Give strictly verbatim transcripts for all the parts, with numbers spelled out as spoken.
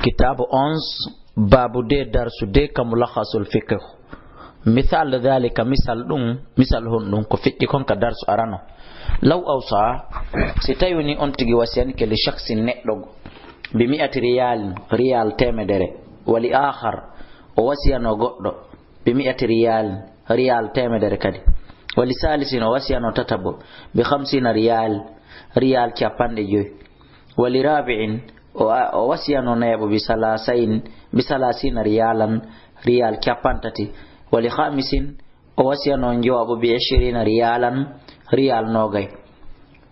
Kitaabu onze, baabu de, darsu de, ka Mulakhasul Fiqh. Misal dhalika, misal ɗum, misal honɗum, ko feƴƴi kon ka darsu arano. Law awsa, si tawi woni on tigi wasiyanike li shakhsin, neɗɗo, bi mi'ati riyalin, riyal teemedere, wa li akhar, o wasiyano goɗɗo, bi mi'ati riyalin, riyal teemedere kadi, wa li salisin, o wasiyano tataɓo, bi khamsina riyal, riyal capanɗe joyi. Wa li rabi'in, o, o wasiyano nayaɓo bi salasain, bi salasina riyalan, riyal capantati. Wa li khamisin, o wasiyano njowaɓo bi ishirina riyalan, riyal nogay.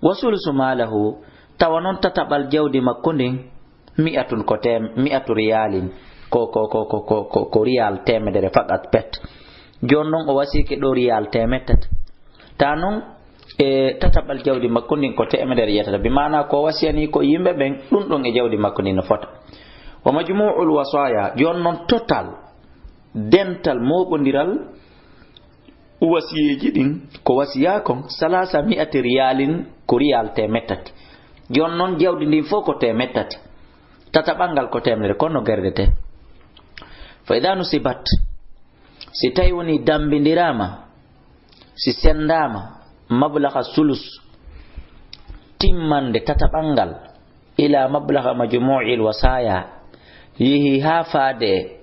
Wa sulusu malahu, tawa non tataɓal jawdi makko ndin, mi'atun ko tem-, mi'atu riyalin, ko, ko, ko riyal teemedere faqat pet. Jon non o wasike ɗo riyal teemettati. Ta non, e tataɓal jawdi makko ndin ko teemedere ƴettata. Bi maana ko wasiyani ko yimɓe ɓen, ɗum ɗon e jawdi makko ndin no fota. Wa majmu'ul wasaya, jon non total, dental, moɓondiral wasiyeji ɗin, ko wasiya kon, salasa mi'ati riyalin, ko riyal teemettati. Jon non jawdi ndin fof ko teemettati. Tataɓal ngal ko teemedere, kono gerdete. Fa idha nusibat, si tawi woni dambindirama, si sendama, mablagha sulus, timmande tataɓal ngal, ila mablagha majmu'il wasaya, yehi ha faade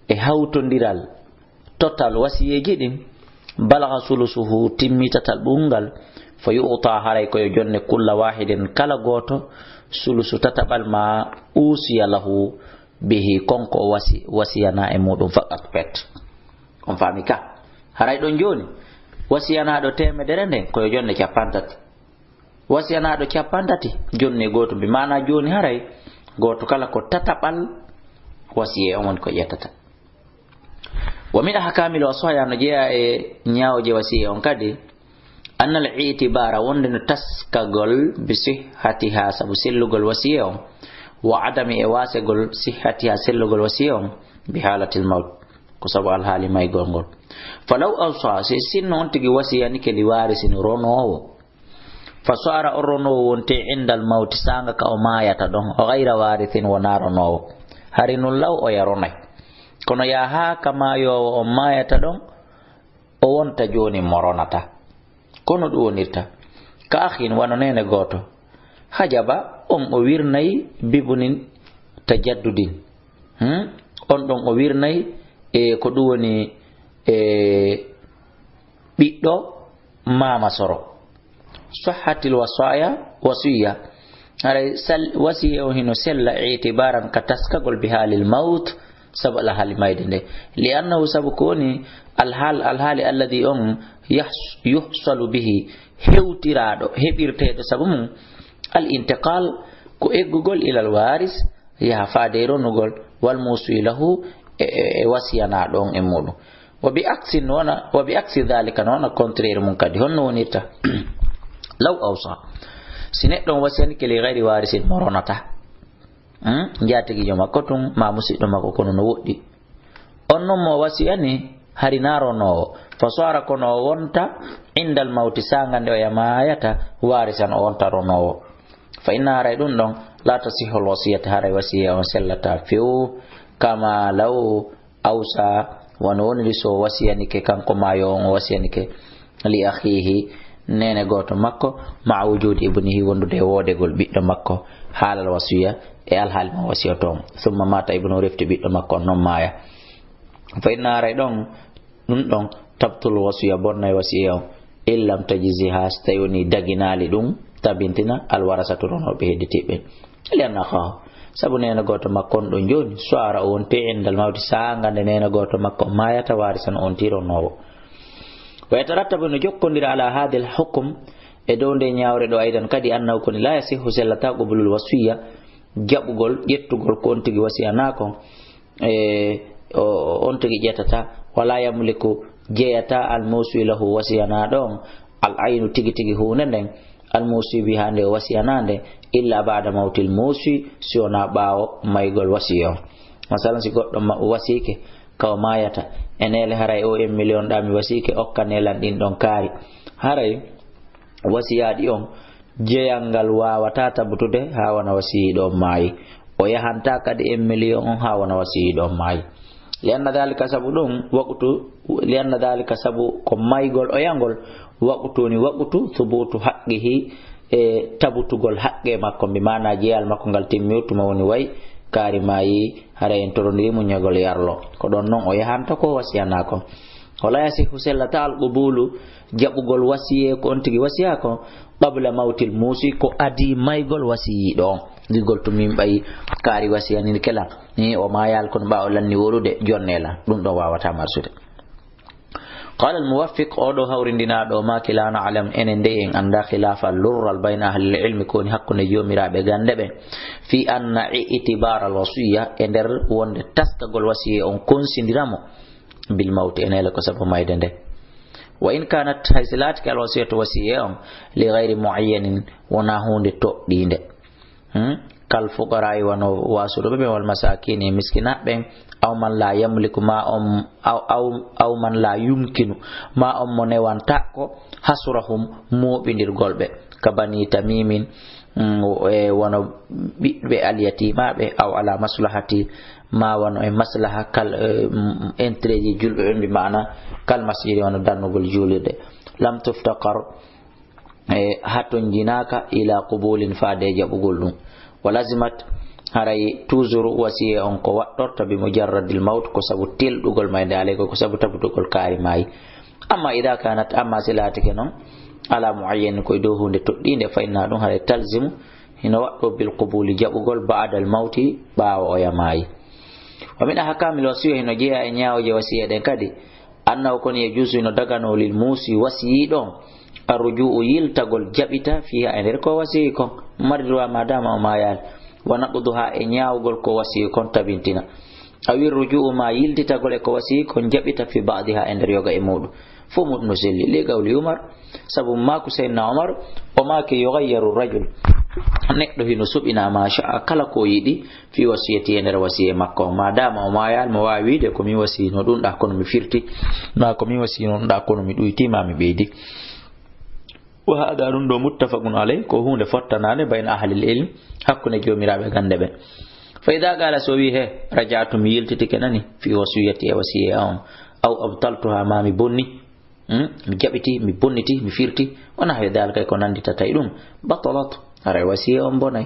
e hawtondiral total wasiyeji ɗin, balagha sulusuhu, timmi tatal ɓurngal, fa yu'ta, haray ko yo jonne, kulla wahidin, kala gooto, sulusu tataɓal ma usiya lahu bihi, kon ko o wasi-, wasiyana e muɗum faqat pet. On faami ka? Haray ɗon jooni, wasiyanaɗo teemedere nden, ko yo jonne capantati. Wasiyanaɗo capantati, jonne gooto. Bi maana jooni haray, gooto kala ko tataɓal wasiye on woni ko ƴettata. Wa min ahkamil wasaya, no jeeya e ñaawooje wasiye on kadi, annal i'tibara, wonde no taskagol, bi sihhatiha, sabu sellugol wasiye on, wa adami, e waasegol, sihhatiha, sellugol wasiye on, bi halatil mawt, ko sabu alhaali maygol ngol. Falaw awsa, si sinno on tigi wasiyanike li warisin, ronoowo, fa sara, o ronoowo wonte indal mawti, saanga ka o maayata ɗon, o gayra warithin, wonaa ronoowo. Hari nun law o yaronay. Kono yaa haa ka maayoowo on maayata ɗon, o wonta jooni mo ronata. Kono ɗum wonirta. Ka akhin, wano neene gooto. Hajaba, on o wirnay bibunin tajaddudin. Hmm? On ɗon o wirnay, e ko ɗum woni, e ɓiɗɗo maama soro. Sahhatil wasaya, wasiya. Haray sal-, wasiya o hino sella itibaran ka taskagol bi halil mawt, sabu alhaali mayde nde. Li annahu, sabu ko woni alhal-, alhaali alladi on yahs-, yuhsalu bihi, hewtiraaɗo, heɓirteeɗo sabu mum, al intiqal, ko eggugol ilal waris, yaha faade e ronugol, wal musi lahu, e, e, e wasiyanaaɗo on e muɗum. Wa bi aksi noona, wa bi aksi dhalika noona contraire mum kadi. Honno wonirta? Law awsa. Si neɗɗo on wasiyanike li gayri warisin mo ronata. Hmm? Njaatigijo makko tun, ma musiɗɗo makko kono no woɗɗi. On non mo wasiyani hari na ronoowo. Fa sara kono o wonta indal mawti saanga nde o yamayata warisan o wonta ronoowo. Fa inna haray ɗum ɗon la tasihhul wasiyata haray wasiya on sellata few kama law awsa wano woniri so wasiyanike kanko maayo on o wasiyanike li akhihi neene gooto makko ma'a wujudi ibnihi wondude e woodegol ɓiɗɗo makko haalal wasiya e alhaali mo wasiyoto on. Summa mata ibnu refti ɓiɗɗo makko on non maaya. Fa inna haray ɗon, ɗum ɗon, tabtul wasiya, bonnay wasiya on. In lam tajziha, so tawi woni daginaali ɗum, tabintina, alwarasatu ronooɓe hedditiiɓe. Li anna akhahu, sabu neene gooto makko on ɗon jooni, so ara o wonti indal mawti, saanga nde neene gooto makko on maayata, warisan o wonti ronoowo. Wa yatarattabu, no jokkondira ala hadhil hukum, e dow nde ñaawre ɗo aydan kadi, annahu koni la yasihhu, sellata qubulul wasiya, jaɓugol, ƴettugol ko on tigi wasiyana kon, e, o, on tigi ƴettata, wala yamliku, jeyata, al musi lahu, wasiyanaaɗo on, al aynu, tigi tigi huunde nden, al musi biha, nde o wasiyana nde, illa ba'da mawtil musi, si wonaa ɓaawo maygol wasiya on. Masalan, si goɗɗo ma-, wasiike, ka o maayata, e neele haray o en miliyon ɗa mi wasiike, okka neelan ɗin ɗon kaari. Haray, wasiyaaɗi on, jeyal ngal waawataa tabutude haa wona wasiyiiɗo on maayi. O yahanta kadi e million on haa wona wasiyiiɗo on maayi. Li anna dhalika, sabu ɗum, waqtu, li anna dhalika, sabu ko maygol oyangol, waqtu woni waqtu, thubutu haqqihi, e tabutugol haqqe makko, bi maana jeyal makko ngal timmi, tuma woni way kaari maayi, hara en torondiri muññagol yarlo. Ko ɗon non o yahanta ko wasiyana ko. Wala yasihu, sellataa, al qubulu, jaɓugol wasiyee ko on tigi wasiya ko, qabla mawtil muusi, ko adii maygol wasiyiiɗo on. Gigol to min ɓayi kaari wasiyanirke lan, ni o maayal kono ɓaawo lanni woɗude, jonne lan. Ɗum ɗon waawataa marsude. Qaala al-Muwaffiq, oo ɗoo hawrindinaaɗo o maaki, laa na'lam, enen dey en anndaa, khilaafan lurral, bayna ahlil ilmi, ko woni hakkunde joomiraaɓe gannde ɓen, fii anna i'tibaara al-wasiyya, e nder wonde taskagol wasiyee on konsindira mo bil mawti, ene hele ko sabu mayde nde. Wa in kaanat, hay si laatike al-wasiyyatu wasiyee on, li ghayri mu'ayyanin, wonaa huunde toɗɗiinde. Hmm? Kal fuqaraa'i, wano waasuɗo ɓe ɓen, wal masaakiini, e miskinaaɓe ɓen, aw man laa yamliku, maa on, aw, aw, aw man laa yumkinu, maa on mo newanta ko, hasrahum, mooɓindirgol ɓe, ka bani tamimin, mm, e wano ɓiɓɓe alyatimaaɓe, aw ala maslahati, maa wano e maslaha kal, eh, mm, intérêt ji julɓe ɓe, bi maana kal masjidi, wano dannugol juulirde. Lam tuftaqar, e hatonjinaaka, ila qubulin, faade jaɓugol ɗum. Wa lazimat, haray toujours wasiyee on ko waɗɗorta bi mujarradil mawt, ko sabu telɗugol mayde, alay ko, ko sabu tabutugol kaari maayi. Amma ida kanat, amma si laatike non, ala muayyanin, koye dow huunde toɗɗiinde, fa inna, ɗum haray talzimu, hino waɗɗo bil qubuli, jaɓugol, ba'dal mawti, ɓaawo oya maayi. Wa min ahkamil wasiyya, hino jeyaa e ñaawooje wasiyee ɗen kadi, annahu, kono, yajuusu, hino daganoo, lil muusi, wasiyiiɗo on, arruju'u, yiltagol, jaɓita, fiiha, e nder ko wasiyi kon, mari droit, ma dama o maayaali, wa naqduha, e ñaawgol ko wasiyi kon tabintina, awi ruju'u, ma yiltitagol e ko wasiyi kon jaɓita, fi ba'diha, e nder yoga e muuɗum. Fof muɗum no selli, li qawli Umar, sabu maaku Seydina Umar, o maaki, yughayyaru rajul, neɗɗo hino suɓina ma sha'a, kala ko yiɗi, fi wasiyati, e nder wasiyee makko on. Ma dama o maayaali, mo waawi wiide, ko mi wasiyino ɗum ɗa, kono mi firti, ma ko mi wasiyino ɗum ɗa, kono mi ɗuyti, ma mi ɓeydi. Wa hada, ɗum ɗo, muttafaqun alay, ko huunde fottanaande, bayna ahlil ilm, hakkunde joomiraaɓe gannde ɓen. Fa ida qala, so wi, he, raja'tu, mi yiltitike nani, fi wasiyati, e wasiyee on, aw abtaltuha, ma mi bonni, Hmm? Mi jaɓiti, mi bonniti, mi firti. Wa nahwi dhalika, ko nannditata e ɗum. Batalat, haray wasiyee on bonay.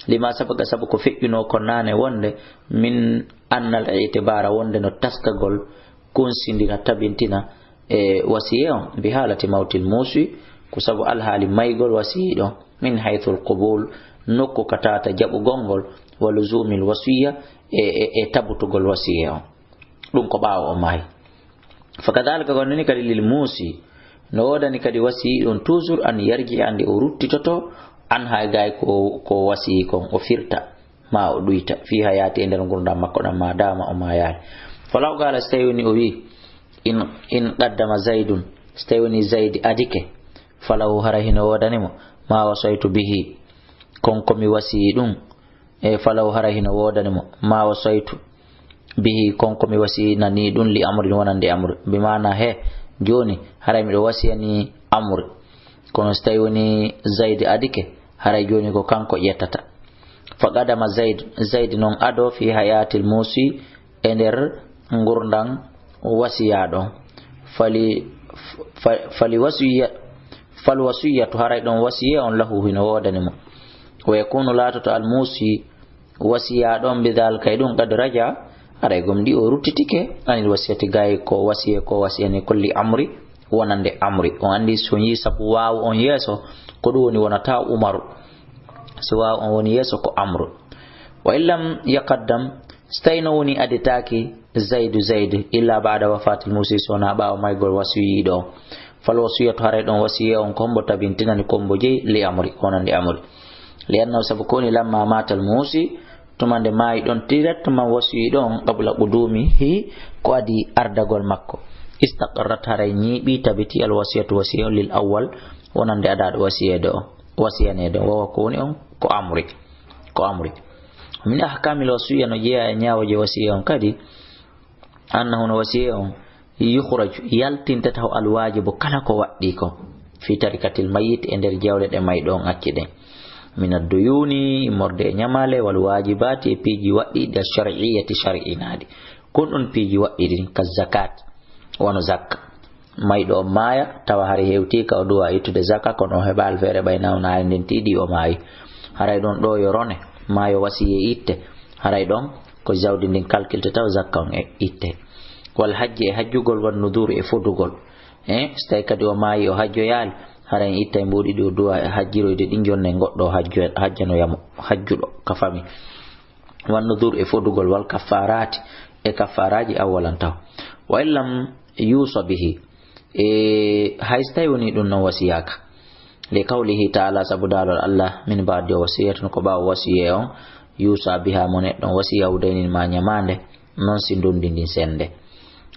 Lima sabaqa, sabu ko feƴƴunoo ko naane wonde, min annal i'tibaara, wonde no taskagol kunsindira tabintina e wasiyee on. Bi haalati mawtil muusi, ko sabu alhaali maygol wasiyiiɗo. Min haythul qubul, nokku ka tata jaɓugol ngol, wa luzumil wasiyya, e, e, e tabutugol wasiyee on. Ɗum ko ɓaawo o maayi. Fakadhalika, ko non ni kadi, lil muusi, no woodani kadi wasiyiiɗo on toujours, an yarji'a, nde o ruttitoto, anha, e gaay ko, ko wasiyi kon, o firta, ma o ɗuyta, fi hayati, e nder ngurndan makko ɗan, ma dama o maayaali. Falaw qala, so tawi woni o wi, in, in qaddama Zaydun, so tawi woni Zaydi adike, falahu, hara hino woodani mo, ma wasaytu bihi, kon ko mi wasiyi ɗum, e falaw, haray hino woodani mo, ma wasaytu bihi, kon ko mi wasiyinani ɗum, li amrin, wonande amru. Bi maana, he, jooni, haray miɗo wasiyani amru. Kono so tawi woni Zaydi adike, haray jooni ko kanko ƴettata. Fa qadama Zayd, Zaydi non ado fi hayatil muusi, e nder ngurndan wasiyaaɗo. Fali, fa-, fali wasiya-, fal wasiyatu, haray ɗon wasiyee on, lahu, hino woodani mo. Wa yakunu, laatoto, al muusi, wasiyaaɗo on, bidhalika, e ɗum, qad raja, haray gomɗi o ruttitike, anil wasiyati, gaay ko wasiyee ko wasiyani, kulli amri, wonande amri. On anndi so yii sabu waawu on yeeso, ko ɗum woni wonata Umaru. Si waawu on woni yeeso ko amru. Wa in lam yaqaddam, so tawi no woni aditaaki Zaydu, Zaydu, illa ba'da wafatil muusi, so wonaa ɓaawo maygol wasiyiiɗo on. Fal wasiyatu, haray ɗon wasiyee on, ko hombo tabintinani, ko hombo jeyi, li amri, wonande amri. Li annahu, sabu ko woni, lamma maatal muusi, tuma nde maayi ɗon, directement wasiyiiɗo on, qabla qudumihi, ko adii ardagol makko. Istaqarrat, haray ñiiɓi, tabiti, al wasiyatu, wasiyee on, lil awwal, wonande adaaɗo wasiyeede on, wasiyaneede on, wawa ko woni on, ko amri, ko amri. Min ahkamil wasiyya, no jeyaa e ñaawooje wasiyee on kadi, annahu, no wasiyee on, yukhraju, yaltintata, al waajibu, kala ko waɗɗii ko, fi tarikatil mayyit, e nder jawle ɗe mayɗo on acci ɗen. Min adduyuni, immorde e ñamaale, wal waajibaati, e piiji waɗɗiiɗi, ash-shar'iyyati, shar'inaaɗi. Kon ɗon piiji waɗɗiiɗi, ka zakat, wano zakka. Mayɗo on maaya, tawa hari hewtii ka o duwa ittude zakka, kono o heɓaali feere ɓay nawnaare nden tiiɗi o maayi. Haray ɗon ɗo yo rone, maa yo wasiyee itte. Haray ɗon ko jawdi ndin kalkilte taw zakka on e itte. Wal hajji, e hajjugol, wan nuduri, e fodugol. Eh, so tawi kadi o maayi, o hajjoyaali, hara en ittay mbuuɗi ɗi o duwa e hajjiroyde ɗin, jonne goɗɗo o hajjo-, hajjanoya mo, hajjuɗo ka fami. Wan nudur, e fodugol, wal kaffaaraati, e kaffaaraaji, awwalan taw. Wa in lam yuusa bihi, e hay so tawi woni ɗum non wasiyaaka. Li qawlihi ta'ala, sabu daalol Allah, min ba'di wasiyatin, ko ɓaawo wasiyee on, yuusa biha mo neɗɗon wasiya, aw daynin ma ñamaande, non si ndondi ndin sende.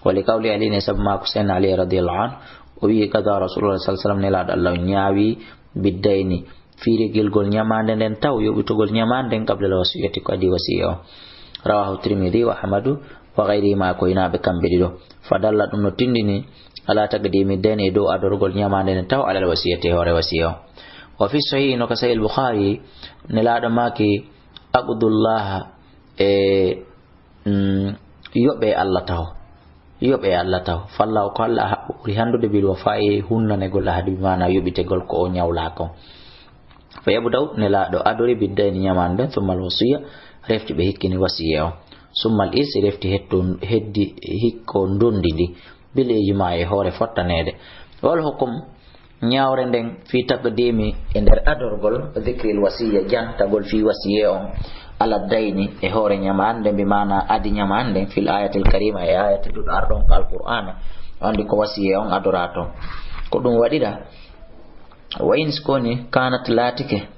Wa li qawli Ali, ne sabu maako Seydina Ali radiyallahu anhu, o wi'i, qada Rasulullah sallallahu alaihi wasallam, nelaaɗo Allah on ñaawi, biddayni, fiirigilgol ñamaande nden taw, yoɓitugol ñamaande nden, qabla al wasiyati, ko adii wasiyee on. Rawahu Tirmidhi wa Ahmadu wa ghayrihima, ko inaaɓe kamɓe ɗiɗo. Fa dalla, ɗum no tindini, ala taqdimi dayni, e dow adorgol ñamaande nden taw, ala al wasiyati, e hoore wasiyee on. Wa fi sahih, no ka Sahih al Bukhari, nelaaɗo maaki, aqdullaha, e, mm, yoɓe Allah taw. Yoɓe Allah taw. Falla o ko Allah haɓɓo ɓuri handude bil wafa'i, hunnanegol ahadi, bi maana yoɓitegol ko o ñawlaa kon. Fa yabda'u, nelaaɗo adori, biddayni, ñamaande nden, summa al wasiya, refti ɓe hikkini wasiyee on. Summa al irsi, refti hetto, heddi hikko ndondi ndi. Bil ijma, e hoore fottaneede. Wal hukum, ñaawre nden, fi taqdimi, e nder adorgol, dhikril wasiya, jantagol fi wasiyee on, ala dayni, e hoore ñamaande, bi maana adi ñamaande, fil ayatil karima, e ayati duɗo arɗon ko Alqur'aana, o andi ko wasiyee on adoraa ton. Ko ɗum waɗira, wa in, sikoni, kanat, laatike,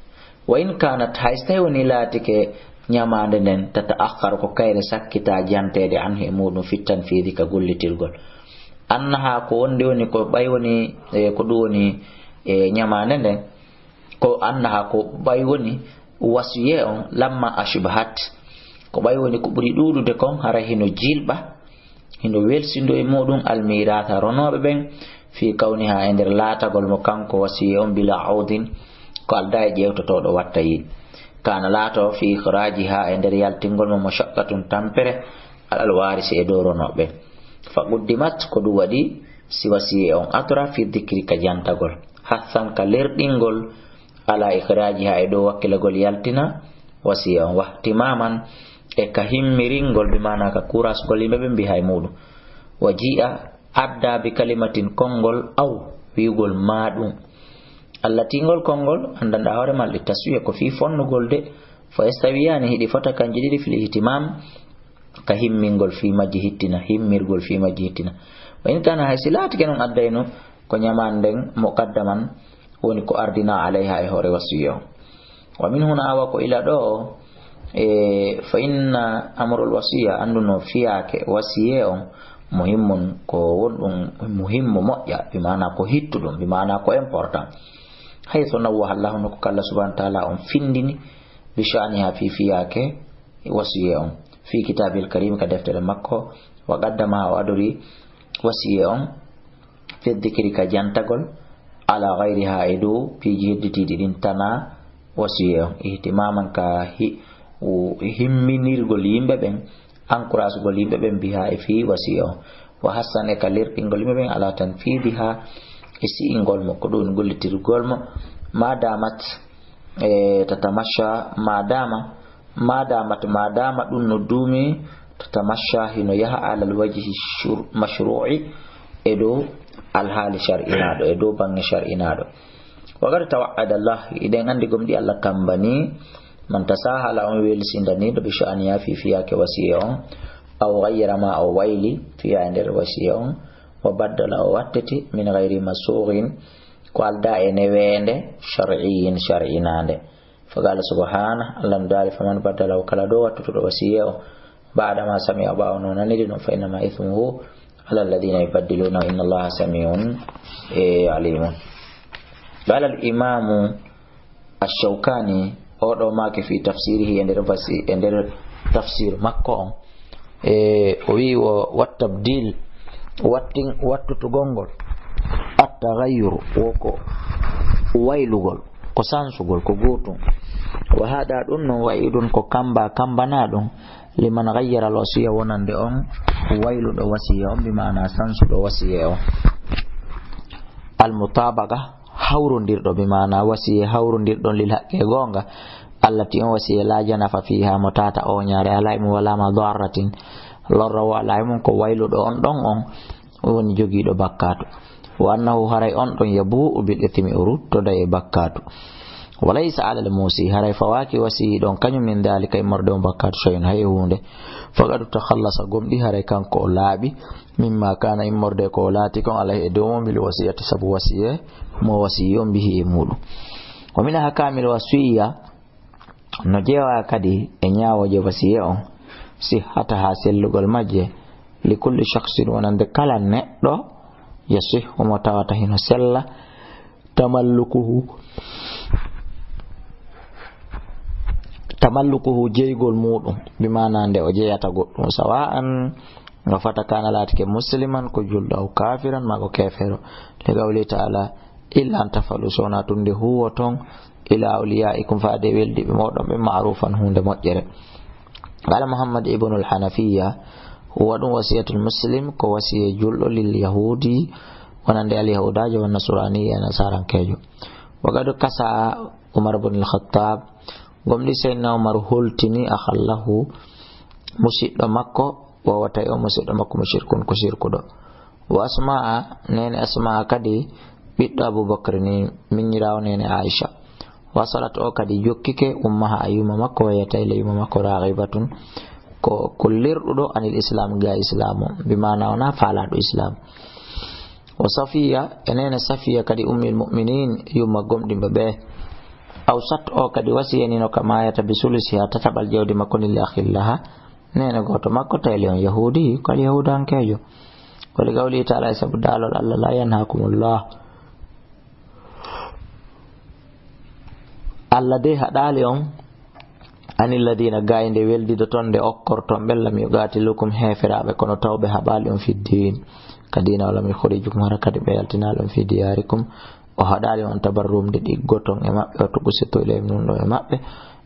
wa in kanat, hay so tawi woni laatike ñamaande nden, tata'akhkhar, ko kayre sakkita janteede, anhu, e muɗum, fit tanfidi, ka gollitirgol. Annaha, ko wonde woni, ko ɓay woni, e, ko ɗum woni, e, ñamaande nden, ko annaha, ko ɓay woni wasiyee on, lamma ashbahat, ko ɓay woni ko ɓuri ɗuuɗude kon, hara hino jilɓa, hino welsindo e muɗum, almirata, ronooɓe ɓen, fi kawniha, e nder laatagol mo kanko wasiyee on, bila awdin, ko aldaa e ƴeewtotooɗo watta yiin. Kana, laato, fi ikhrajiha, e nder yaltingol mo, mashaqqatun, tampere, alal warisi, e dow ronooɓe ɓen. Fa quddimat, ko ɗum waɗi si wasiyee on adora, fi dhikri, ka jantagol, hassan, ka lerɗingol, ala ikhrajiha, e dow wakkilagol yaltina wasiyee on, wahtimaman, e ka himmiringol, bi maana ka kurasgol yimɓe ɓen, biha, e muɗum. Wa ji'a, adda, bi kalimatin, konngol, aw, wi'ugol ma ɗum. Allati, ngol konngol, anndanɗaa hoore ma, li taswiya, ko fii fonnugol de. Fa yastawiyani, hiɗi fota kanji ɗiɗi, fil ihtimam, ka himmingol fii majji hittina, himmirgol fii majji hittina. Wa in kana, hay si laatike non addayno ko ñamaande nden, muqaddaman, woni ko ardinaa, alayha, e hoore wasiyee on. Wa min huna, awa ko ila ɗo, e, fa inna amrul wasiya, annduno fiyaake wasiyee on, muhimmun, ko wonɗum muhimmu, moƴƴa, bi maana ko hittuɗum, bi maana ko important. Haythu nawwaha Allahu, no ko Alla subhanahu wa ta'ala on findini, bi sha'niha, fii fiyaake wasiyee on, fii kitaabil karim, ka deftere makko, wa qaddamaha, o adori wasiyee on, fi dhikri, ka jantagol, ala ghayriha, e dow piiji hedditiiɗi ɗin, tanaa wasiyee on, ihtimaman, ka hi-, u-, himminirgol yimɓe ɓen, encouragegol yimɓe ɓen, biha, e fii wasiyee on, wa hassan, e ka lerɗingol yimɓe ɓen, ala tanfidiha, e si'ingol mo, ko ɗum gollitirgol mo, ma damat, e tatamasha, ma dama, ma damat, ma dama ɗum no duumi, tatamasha, hino yaha, alal wajhi shur-, mashru'i, e dow alhaali shar'inaaɗo, e dow baŋŋe shar'inaaɗo. Wa qad tawa'ada Allah, hiɗen anndi gomɗii Alla kammbanii, man tasahala, on welsindaniiɗo, bi sha'niha, fii fiyaake wasiyee on, aw ghayyara ma, o wayli, fiha, e nder wasiyee on, wa baddala, o wattiti, min ghayri masughin, ko aldaa e neweende, shar'iyyin, shar'inaande. Fa qala subhanahu, Alla no daali, faman baddalahu, kala ɗo wattutuɗo wasiyee on, ba'da ma sami'ahu, ɓaawo no naniri ɗum, fa innama ithmuhu ala alladhina yubaddilunahu, inna Allaha sami'un, e, alimun. Qala al imamu ash-Shawkani, o ɗo maaki fi tafsirihi, e nder fasi-, e nder tafsir makko on, e, o wi'i, wa, wa tabdil, wattin-, wattutugol ngol, at-taghayyur, wo ko waylugol, ko sansugol, ko gootum. Wa hada ɗum non wa'idun ko kamba, kambana ɗum, liman ghayyara al wasiya, wonande on wayluɗo wasiya on, bi maana sansuɗo wasiya on. Al mutabaqa, hawrondirɗo, bi maana wasiya hawrondirɗon lil haqqi e goonga, allati on wasiya la janafa fiha, mo tata o ñaare alay mo wala ma darratin, lorra wo alay mum, ko wayluɗo on ɗon on woni jogiiɗo bakkaatu. Wa annahu, haray on ɗon, yabu'u bil ithmi, o ruttoda e bakkaatu. Wa laysa alal muusi, haray fawaaki wasiyi ɗon kañum min daalika, immorde on bakkaatu, shay'un, hay huunde. Faqad takhallasa, gomɗi haray kanko o laaɓi, mimma kaana, immorde ko o laati kon, alayhi e dow mum, bil wasiyati, sabu wasiye mo wasiyi on, bihi, e muɗum. Wa min ahkamil wasiya, no jeewa kadi e ñaawooje wasiye on, sihhataha, sellugol majje, li kulli shakhsin, wonande kala neɗɗo, yasihhu, mo tawata hino sella, tamallukuhu, tamallukuhu, jeygol muɗum, bi maana nde o jeyata goɗɗum, sawa'an, no fata kana laatike musliman, ko julɗo, aw kafiran, ma ko kefero, li qawli ta'ala, illa an taf'alu, so wona tun nde huwoton, ila awliyaikum, faade e weldiɓe moɗon ɓe, ma'rufan, hunde moƴƴere. Qala Muhammad ibnul Hanafiya, huwa ɗum wasiyatul muslim, ko wasiye julɗo, lil yahudi, wonande al yahudajo, wan nasraniya, e nasarankejo. Wa qad kasa Umar ibn al Khattab, gomɗi Seydina Umar holtini, akhallahu, musiɗɗo makko, wa tawi o musiɗɗo makko, mushrikun, ko sirkuɗo. Wa Asma'a, nene Asma'a kadi, ɓiɗɗo Abu Bakr ni, miñiraawo nene Aisha. Wasalat, o kadi jokkike, ummaha, yumma makko, wa hiya, tawi le yumma makko, raghibatun, ko, ko lerɗuɗo, anil islam, ga islam o, bi maana wona faalaɗo islam. Wa Safiya, e nene Safiya kadi, ummil mu'minin, yumma gomɗinɓe ɓe. Awsat, o kadi wasiyanino, kama yata, bi sulusiha, tataɓal jawdi makko ndin, li akhin laha, nene gooto makko, tawi le on yahudi, ko al yahudankejo. Wa li qawlihi ta'ala, e sabu daalol Allah, la yanhakumullah, Allah de haɗaali on, anil ladina, ga e nde weldidoton, nde okkorton ɓe, lam yuqatilukum, heeferaaɓe, kono taw ɓe haɓaali on, fi din, ka diina, wa lam yukhrijukum, hara kadi ɓe yaltinaali on, fi diyarikum, o haɗaali on, tabarrum, nde ɗiggoton e maɓɓe, wa tuqsitu ilayhim, nunɗon e maɓɓe,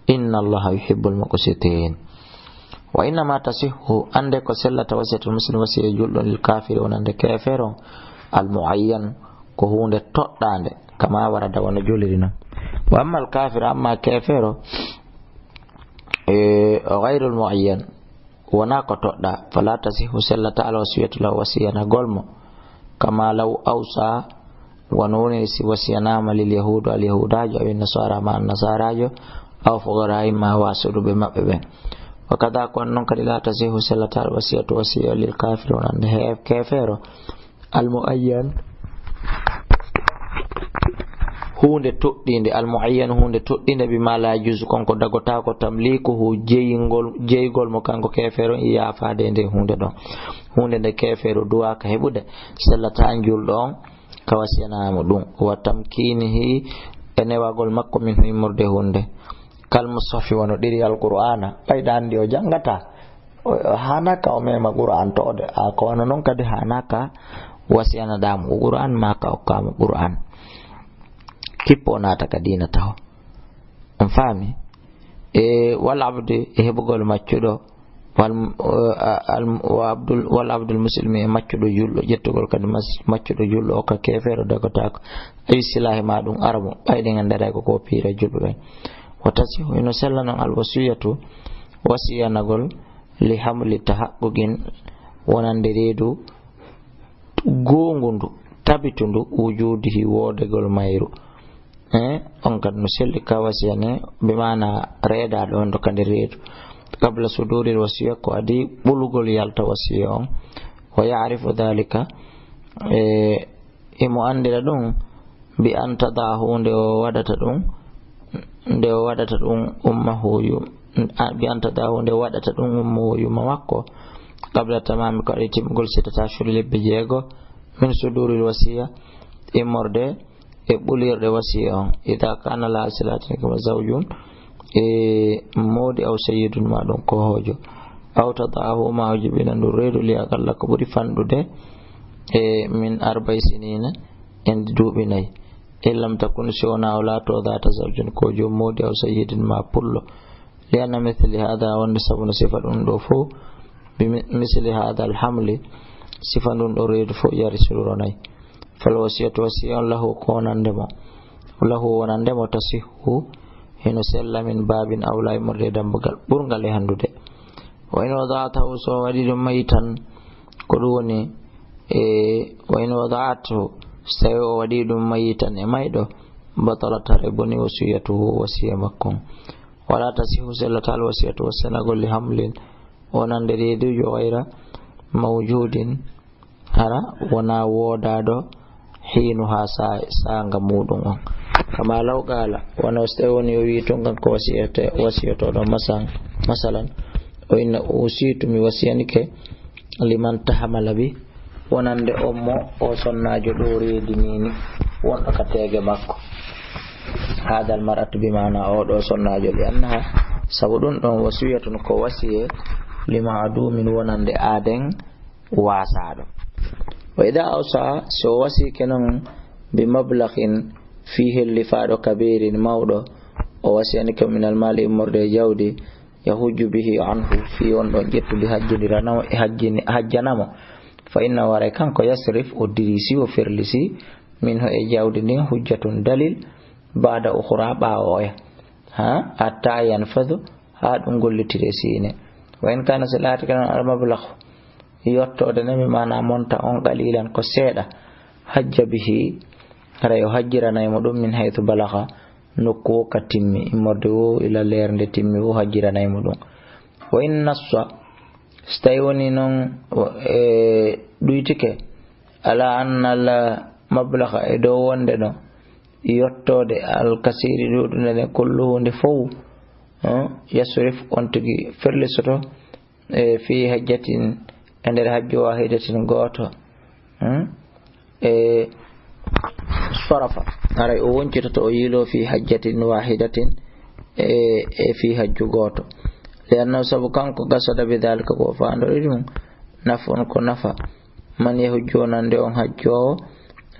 inna Allaha yuhibbul muqsitin. Wa innama tasihhu, annde ko sellata wasiyatul muslim, wasiya julɗo, lil kafiri, wonande kefero, al muayyan, ko huunde toɗɗaande, kama warada, wano joliri non. Wa amma al kafir, amma kefero, e, ghayrul muayyan, wona ko toɗɗa, fala tasihhu, sellata al wasiyatu lahu, wasiyanagol mo, kama law awsa, wano woni si wasiyanaama, lil yahudu, al yahudajo, aw nasara, ma an nasarajo, aw fuqara'ihim, ma wasuɗuɓe maɓɓe ɓen. Wa kada, ko non kadi, la tasihhu, sellata al wasiyatu, wasiya, lil kafiri, wonande he kefero, al muayyan, huunde toɗɗinde, al muayyan, huunde toɗɗinde, bi ma la yajuzu, kon ko dagotaako, tamlikuhu, jeyngol, jeygol mo kanko kefero, yafaade nde huunde ɗon. Huunde nde kefero duwaaka heɓude, sellata julɗo on, ka wasiyanaama ɗum, wa tamkinihi, e newagol makko, minhu, immorde huunde. Kal mushafi, wano ɗiri Alqur'aana, ɓayɗa anndi o janngata, o, o haanaka o mema Qur'an toode, a ko wano non kadi haanaka wasiyanaɗa mo Qur'an, ma ka okka mo Qur'an. Kippo naata ka diina taho. On faami? E wal abdi, e heɓugol maccuɗo, wal, al, wa abdul, wal abdul muslimi, e maccuɗo julɗo, ƴettugol kadi mas-, maccuɗo julɗo o ka kefeero dagotaako. Ayi silahi ma ɗum arabo, ɓayɗen en daray ko ko piira julɓe ɓen. Wa tasihu, ino sella non al wasiyatu, wasiyanagol, li hamli tahaqquqin, wonande reedu goongu ndu, tabitu ndu, wujudihi, woodegol mayru. Eh, on kadi no selli ka wasiya ne, bi maana reedaaɗo on ɗo kadi reedu. Qabla suduril wasiya, ko adii ɓolugol yalta wasiya on. Wa ya'rifu dhalika, e, imo anndira ɗum, bi an tadaa, huunde o waɗata ɗum, nde o waɗata ɗum ummahu yu-, a, bi an tadaa, huunde o waɗata ɗum ummahu yumma makko, qabla tamami, ko adii timmugol sittata ashhuri, lebbi jeego, min suduril wasiya, immorde e ɓulirɗe wasiya on, ida kana laha silatin kama zawjun, e moodi aw sayyidun ma ɗum ko hoojo, aw tadaahu ma o jibina ndu reedu li aqalla ko ɓuri fanɗude e min arba'i sinina en duuɓi nayi. In lam takun, si wonaa o laato, daata zawjin, ko joom moodi, aw sayyidin, ma pullo. Li anna misli haada, wonde sabu no sifa ɗum ɗo fof, bi mi-, misli haada al hamli, sifa ɗum ɗo reedu fof yari si ronay. Fal wasiyatu, wasiya on, lahu, ko wonande mo, lahu, wonande mo, tasihhu, hino sella, min baabin awla, immorde e dambugal ɓurngal e hanndude. Wa in wadaatahu, so o waɗi ɗum mayitan, ko ɗum woni, e, wa in wadaatahu, so tawi o waɗi ɗum mayitan e mayɗo, batalat, haray boni, wasiyatuhu, wasiya makko on. Wala tasihu, sellataa, al wasiyatu, wasenagol, li hamlin, wonande reedujo, gayra mawjudin, hara wonaa woodaaɗo, hiinu, haa sa-, saanga muuɗum on. Kama law qaala, wano so tawi woni o wii tun kanko wasiyete-, wasiyotooɗo, masan-, masalan, o inna usiitu, mi wasiyanike, liman tahamala bi, wonande on mo o sonnaajo ɗo reedinii ni, wonɗo ka teege makko. Haadal mar'atu bi maana oo ɗo sonnaajo, li annaha, sabu ɗum ɗon wasiyatun ko wasiye, li ma'dumin wonande aaden waasaaɗo. Wa ida awsa, so o wasiike non bi mablahin fii hellifaaɗo kabirin mawɗo, o wasiyani ko minal maali immorde e jawdi, yahujju bihi anhu, fii on ɗon ƴettude hajjindiranamo e hajjini-, hajjanamo. Fa inna waray kanko yasrif o dirisi o ferlisi minhu e jawdi ndin hujjatun dalil baada ukhra ɓaawo oya. Ha? Hatta yanfadu haa ɗum gollitire siine. Wa in kana so laati kanon al mablagu yottoode ne mi maana monta on qalilan ko seeɗa. Hajja bihi haray o hajjiranay mo ɗum min haythu balaga nokku wo ka timmi immorde wo ila leer nde timmi wo hajjiranay mo ɗum. Wa in nassa so tawi woni noon e ɗuytike ala anna al mablaga e dow wonde ɗo yottoode al kasiri ɗuɗunde nde kulluhu nde fow. Yasrif on tigi ferlisoto e fii hajjatin e nder hajju wahidatin gooto. E sarafa haray o woncitoto o yiilo fii hajjatin wahidatin e e fii hajju gooto. Li annahu sabu kanko gasada bi dalika ko faandori ɗum nafon ko nafa. Man yahujju wonande on hajjoowo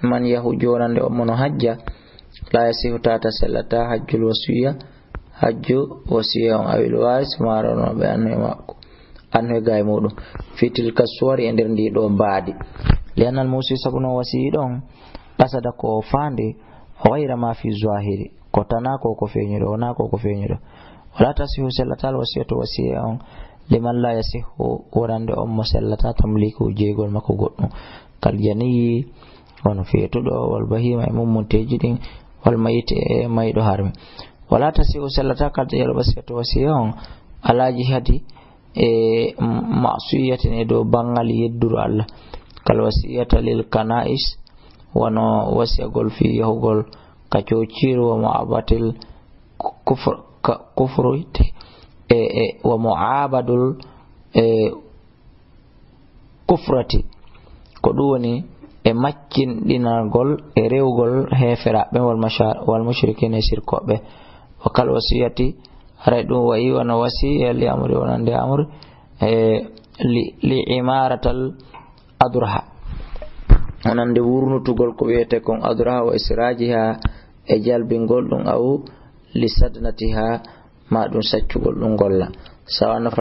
man yahujju wonande on mono hajja. La yasihu tata sellata hajjul wasiya hajju wasiya on awil waris maaro no ɓe annu e makko annu e gaay muɗum fi tilka suwari e nder ndi ɗo mbaadi. Li annal musi sabu no wasiyi ɗon qasada ko o faandi gayra ma fi zahiri ko tana ko ko feeñuɗo wona ko ko feeñuɗo. Wala tasihu sellatal wasiyatu wasiya on liman la yasihu wonande on mo sellata tamliku jeygol makko goɗɗum kal janiyi wano feetuɗo wal bahima e mummunteeji ɗin wal mayiti e mayɗo harmi. Wala tasihu sellata kal jeyal wasiyatu wasiya on alaaji hadi e masuyatin e dow banngal yedduru Allah kal wasiyata lil kana'is wano wasiyagol fi yahugol ka cociru wa mu'abatil kufr ka kufru e e wa mu'abadul e kufrati ko ɗum woni e maccinɗinagol e rewgol heeferaaɓe wal mashar wal mushrikin e sirkoɓe. Wa kal wasiyati haray ɗum wayi wano wasiya li amri wonande amri e li, li imaratal adraha wonande wurnutugol ko wiyete kon adraha wa israjiha e jalbingol ɗum aw li sadnatiha ma ɗum saccugol ɗum golla sawa no